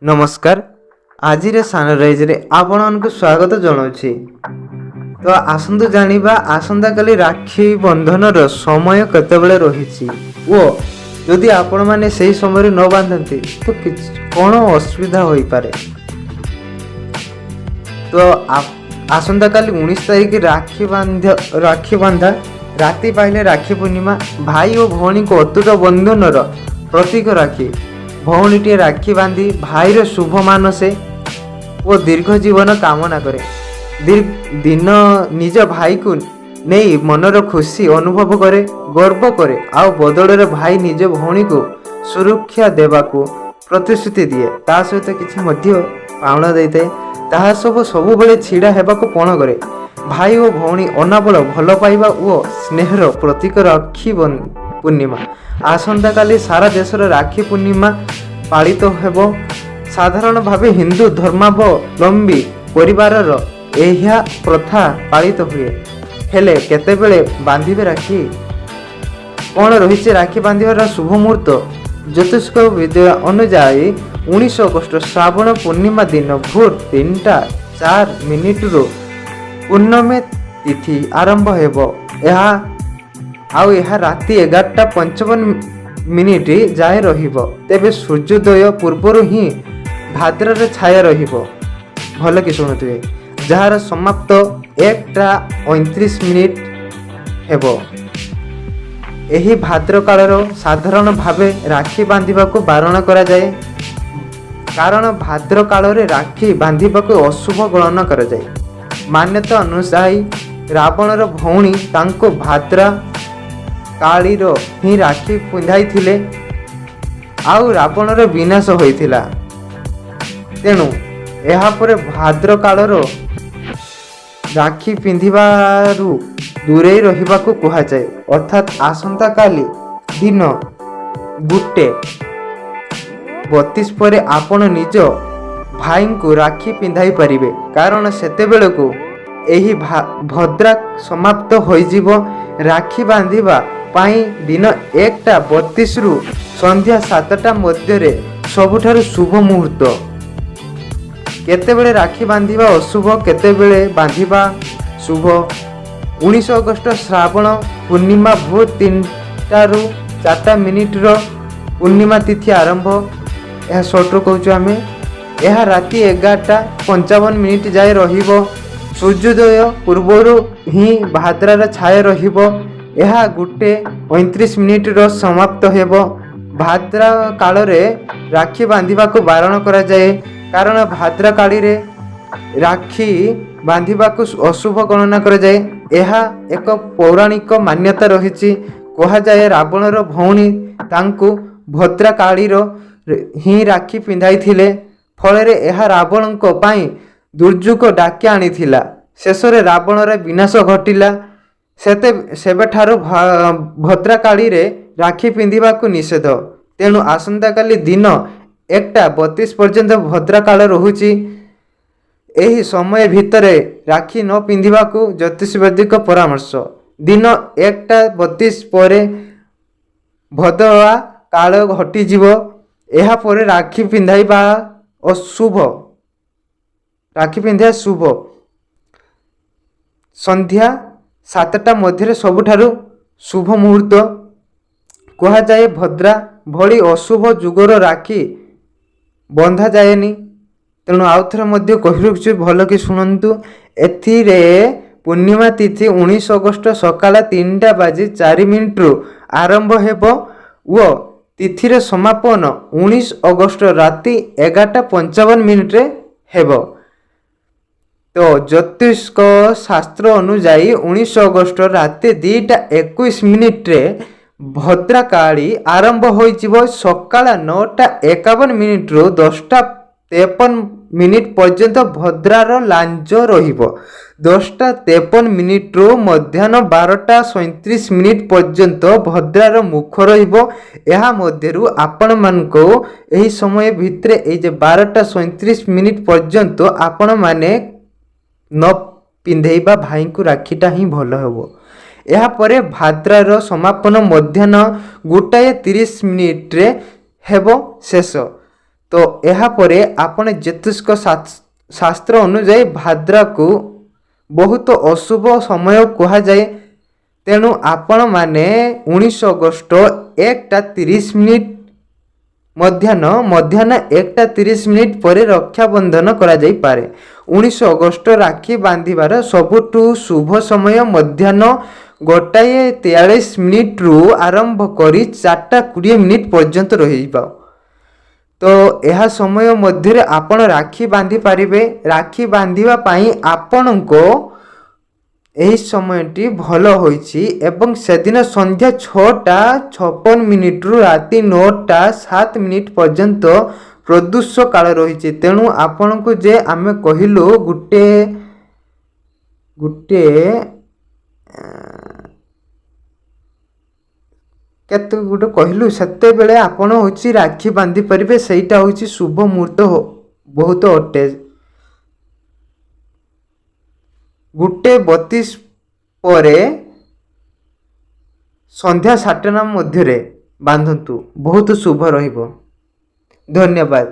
ନମସ୍କାର, ଆଜିର ସନରାଇଜରେ ଆପଣମାନଙ୍କୁ ସ୍ୱାଗତ ଜଣାଉଛି। ତ ଆସନ୍ତୁ ଜାଣିବା, ଆସନ୍ତାକାଲି ରାକ୍ଷୀ ବନ୍ଧନର ସମୟ କେତେବେଳେ ରହିଛି ଓ ଯଦି ଆପଣମାନେ ସେହି ସମୟରେ ନ ବାନ୍ଧନ୍ତି ତ କିଛି କ'ଣ ଅସୁବିଧା ହୋଇପାରେ। ତ ଆସନ୍ତାକାଲି 19 ତାରିଖ ରାକ୍ଷୀ ବାନ୍ଧା। ରାତି ପାହିଲେ ରାକ୍ଷୀ ପୂର୍ଣ୍ଣିମା। ଭାଇ ଓ ଭଉଣୀଙ୍କ ଅତୁଟ ବନ୍ଧନର ପ୍ରତୀକ ରାକ୍ଷୀ। ଭଉଣୀଟିଏ ରାକ୍ଷୀ ବାନ୍ଧି ଭାଇର ଶୁଭ ମାନସେ ଓ ଦୀର୍ଘ ଜୀବନ କାମନା କରେ। ଦିନ ନିଜ ଭାଇକୁ ନେଇ ମନର ଖୁସି ଅନୁଭବ କରେ, ଗର୍ବ କରେ। ଆଉ ବଦଳରେ ଭାଇ ନିଜ ଭଉଣୀକୁ ସୁରକ୍ଷା ଦେବାକୁ ପ୍ରତିଶ୍ରୁତି ଦିଏ। ତା ସହିତ କିଛି ମଧ୍ୟ ପାଉଣା ଦେଇଥାଏ। ତାହା ସବୁ ସବୁବେଳେ ଛିଡ଼ା ହେବାକୁ ପଣ କରେ। ଭାଇ ଓ ଭଉଣୀ ଅନାବଳ ଭଲ ପାଇବା ଓ ସ୍ନେହର ପ୍ରତୀକ ରାକ୍ଷୀ ପୂର୍ଣ୍ଣିମା। ଆସନ୍ତାକାଲି ସାରା ଦେଶର ରାକ୍ଷୀ ପୂର୍ଣ୍ଣିମା ପାଳିତ ହେବ। ସାଧାରଣ ଭାବେ ହିନ୍ଦୁ ଧର୍ମାବଲମ୍ବୀ ପରିବାରର ଏହା ପ୍ରଥା ପାଳିତ ହୁଏ। ହେଲେ କେତେବେଳେ ବାନ୍ଧିବେ ରାକ୍ଷୀ? କ'ଣ ରହିଛି ରାକ୍ଷୀ ବାନ୍ଧିବାର ଶୁଭ ମୁହୂର୍ତ୍ତ? ଜ୍ୟୋତିଷ ବିଦ୍ୟା ଅନୁଯାୟୀ 19 ଅଗଷ୍ଟ ଶ୍ରାବଣ ପୂର୍ଣ୍ଣିମା ଦିନ ଭୋର 3ଟା 4 ମିନିଟରୁ ପୂର୍ଣ୍ଣମୀ ତିଥି ଆରମ୍ଭ ହେବ। ଆଉ ଏହା ରାତି 11ଟା 55 ମିନିଟ ଯାଏ ରହିବ। ତେବେ ସୂର୍ଯ୍ୟୋଦୟ ପୂର୍ବରୁ ହିଁ ଭାଦ୍ରାର ଛାୟା ରହିବ। ଭଲ କି ଶୁଣୁଥିବେ। ଯାହାର ସମାପ୍ତ 1ଟା 29 ମିନିଟ ହେବ। ଏହି ଭାଦ୍ର କାଳର ସାଧାରଣ ଭାବେ ରାକ୍ଷୀ ବାନ୍ଧିବାକୁ ବାରଣ କରାଯାଏ, କାରଣ ଭାଦ୍ର କାଳରେ ରାକ୍ଷୀ ବାନ୍ଧିବାକୁ ଅଶୁଭ ଗଣନା କରାଯାଏ। ମାନ୍ୟତା ଅନୁଯାୟୀ ରାବଣର ଭଉଣୀ ତାଙ୍କୁ ଭାଦ୍ରା କାଳୀର ହିଁ ରାକ୍ଷୀ ପିନ୍ଧାଇଥିଲେ ଆଉ ରାବଣର ବିନାଶ ହୋଇଥିଲା। ତେଣୁ ଏହାପରେ ଭାଦ୍ର କାଳର ରାକ୍ଷୀ ପିନ୍ଧିବାରୁ ଦୂରେଇ ରହିବାକୁ କୁହାଯାଏ। ଅର୍ଥାତ୍ ଆସନ୍ତାକାଲି ଦିନ 1:32 ପରେ ଆପଣ ନିଜ ଭାଇଙ୍କୁ ରାକ୍ଷୀ ପିନ୍ଧାଇ ପାରିବେ, କାରଣ ସେତେବେଳକୁ ଏହି ଭଦ୍ରା ସମାପ୍ତ ହୋଇଯିବ। ରାକ୍ଷୀ ବାନ୍ଧିବା ପାଇଁ ଦିନ 1ଟା 32ରୁ ସନ୍ଧ୍ୟା 7ଟା ମଧ୍ୟରେ ସବୁଠାରୁ ଶୁଭ ମୁହୂର୍ତ୍ତ। କେତେବେଳେ ରାକ୍ଷୀ ବାନ୍ଧିବା ଅଶୁଭ, କେତେବେଳେ ବାନ୍ଧିବା ଶୁଭ? 19 ଅଗଷ୍ଟ ଶ୍ରାବଣ ପୂର୍ଣ୍ଣିମା ଭୋର 3ଟାରୁ 4ଟା ମିନିଟର ପୂର୍ଣ୍ଣିମା ତିଥି ଆରମ୍ଭ। ଏହା ସର୍ଟରୁ କହୁଛୁ ଆମେ। ଏହା ରାତି 11ଟା 55 ମିନିଟ ଯାଏ ରହିବ। ସୂର୍ଯ୍ୟୋଦୟ ପୂର୍ବରୁ ହିଁ ଭାଦ୍ରାର ଛାୟା ରହିବ। ଏହା 1 29 ମିନିଟର ସମାପ୍ତ ହେବ। ଭାଦ୍ରା କାଳରେ ରାକ୍ଷୀ ବାନ୍ଧିବାକୁ ବାରଣ କରାଯାଏ, କାରଣ ଭାଦ୍ରା କାଳୀରେ ରାକ୍ଷୀ ବାନ୍ଧିବାକୁ ଅଶୁଭ ଗଣନା କରାଯାଏ। ଏହା ଏକ ପୌରାଣିକ ମାନ୍ୟତା ରହିଛି। କୁହାଯାଏ, ରାବଣର ଭଉଣୀ ତାଙ୍କୁ ଭଦ୍ରା କାଳୀର ହିଁ ରାକ୍ଷୀ ପିନ୍ଧାଇଥିଲେ। ଫଳରେ ଏହା ରାବଣଙ୍କ ପାଇଁ ଦୁର୍ଯୋଗ ଡାକି ଆଣିଥିଲା। ଶେଷରେ ରାବଣର ବିନାଶ ଘଟିଲା। ସେବେଠାରୁ ଭଦ୍ରାକାଳୀରେ ରାକ୍ଷୀ ପିନ୍ଧିବାକୁ ନିଷେଧ। ତେଣୁ ଆସନ୍ତାକାଲି ଦିନ 1ଟା 32 ପର୍ଯ୍ୟନ୍ତ ଭଦ୍ରାକାଳ ରହୁଛି। ଏହି ସମୟ ଭିତରେ ରାକ୍ଷୀ ନ ପିନ୍ଧିବାକୁ ଜ୍ୟୋତିଷବିଦଙ୍କ ପରାମର୍ଶ। ଦିନ 1ଟା 32 ପରେ ଭଦ୍ରା କାଳ ହଟିଯିବ। ଏହାପରେ ରାକ୍ଷୀ ପିନ୍ଧାଇବା ଅଶୁଭ, ରାକ୍ଷୀ ପିନ୍ଧିବା ଶୁଭ। ସନ୍ଧ୍ୟା 7ଟା ମଧ୍ୟରେ ସବୁଠାରୁ ଶୁଭ ମୁହୂର୍ତ୍ତ। କୁହାଯାଏ, ଭଦ୍ରା ଭଳି ଅଶୁଭ ଯୁଗର ରାକ୍ଷୀ ବନ୍ଧାଯାଏନି। ତେଣୁ ଆଉ ଥରେ ମଧ୍ୟ କହି ରଖୁଛି, ଭଲ କି ଶୁଣନ୍ତୁ। ଏଥିରେ ପୂର୍ଣ୍ଣିମା ତିଥି 19 ଅଗଷ୍ଟ ସକାଳ 3ଟା ବାଜି 4 ମିନିଟରୁ ଆରମ୍ଭ ହେବ ଓ ତିଥିର ସମାପନ 19 ଅଗଷ୍ଟ ରାତି 11ଟା 55 ମିନିଟରେ ହେବ। ତ ଜ୍ୟୋତିଷ ଶାସ୍ତ୍ର ଅନୁଯାୟୀ 19 ଅଗଷ୍ଟ ରାତି 2ଟା 21 ମିନିଟରେ ଭଦ୍ରାକାଳୀ ଆରମ୍ଭ ହୋଇଯିବ। ସକାଳ 9ଟା 51 ମିନିଟରୁ 10ଟା 53 ମିନିଟ ପର୍ଯ୍ୟନ୍ତ ଭଦ୍ରାର ଲାଞ୍ଜ ରହିବ। 10ଟା 53 ମିନିଟରୁ ମଧ୍ୟାହ୍ନ 12ଟା 37 ମିନିଟ ପର୍ଯ୍ୟନ୍ତ ଭଦ୍ରାର ମୁଖ ରହିବ। ଏହା ମଧ୍ୟରୁ ଆପଣମାନଙ୍କୁ ଏହି ସମୟ ଭିତରେ, ଏଇ ଯେ 12ଟା 37 ମିନିଟ ପର୍ଯ୍ୟନ୍ତ ଆପଣମାନେ ନ ପିନ୍ଧେଇବା ଭାଇଙ୍କୁ ରାକ୍ଷୀଟା ହିଁ ଭଲ ହେବ। ଏହାପରେ ଭାଦ୍ରାର ସମାପନ ମଧ୍ୟାହ୍ନ 1 30 ମିନିଟରେ ହେବ ଶେଷ। ତ ଏହାପରେ ଆପଣ ଜ୍ୟୋତିଷ ଶାସ୍ତ୍ର ଅନୁଯାୟୀ ଭାଦ୍ରାକୁ ବହୁତ ଅଶୁଭ ସମୟ କୁହାଯାଏ। ତେଣୁ ଆପଣମାନେ 19 ଅଗଷ୍ଟ 1ଟା 30 ମିନିଟ୍ ମଧ୍ୟାହ୍ନ 1ଟା 30 ମିନିଟ୍ ପରେ ରକ୍ଷାବନ୍ଧନ କରାଯାଇପାରେ। 19 ଅଗଷ୍ଟ ରାକ୍ଷୀ ବାନ୍ଧିବାର ସବୁଠୁ ଶୁଭ ସମୟ ମଧ୍ୟାହ୍ନ 1ଟା 43 ମିନିଟ୍ରୁ ଆରମ୍ଭ କରି 4ଟା 20 ମିନିଟ୍ ପର୍ଯ୍ୟନ୍ତ ରହିବ। ତ ଏହା ସମୟ ମଧ୍ୟରେ ଆପଣ ରାକ୍ଷୀ ବାନ୍ଧି ପାରିବେ। ରାକ୍ଷୀ ବାନ୍ଧିବା ପାଇଁ ଆପଣଙ୍କ ଏହି ସମୟଟି ଭଲ ହୋଇଛି ଏବଂ ସେଦିନ ସନ୍ଧ୍ୟା 6ଟା 56 ମିନିଟ୍ରୁ ରାତି 9ଟା 7 ମିନିଟ୍ ପର୍ଯ୍ୟନ୍ତ ପ୍ରଦୋଷ କାଳ ରହିଛି। ତେଣୁ ଆପଣଙ୍କୁ ଯେ ଆମେ କହିଲୁ ଗୋଟେ ଗୋଟେ କେତେ ଗୋଟେ କହିଲୁ, ସେତେବେଳେ ଆପଣ ହେଉଛି ରାକ୍ଷୀ ବାନ୍ଧି ପାରିବେ। ସେଇଟା ହେଉଛି ଶୁଭ ମୁହୂର୍ତ୍ତ ବହୁତ ଅଟେ। 1:32 ପରେ ସନ୍ଧ୍ୟା 7ଟା ମଧ୍ୟରେ ବାନ୍ଧନ୍ତୁ, ବହୁତ ଶୁଭ ରହିବ। ଧନ୍ୟବାଦ।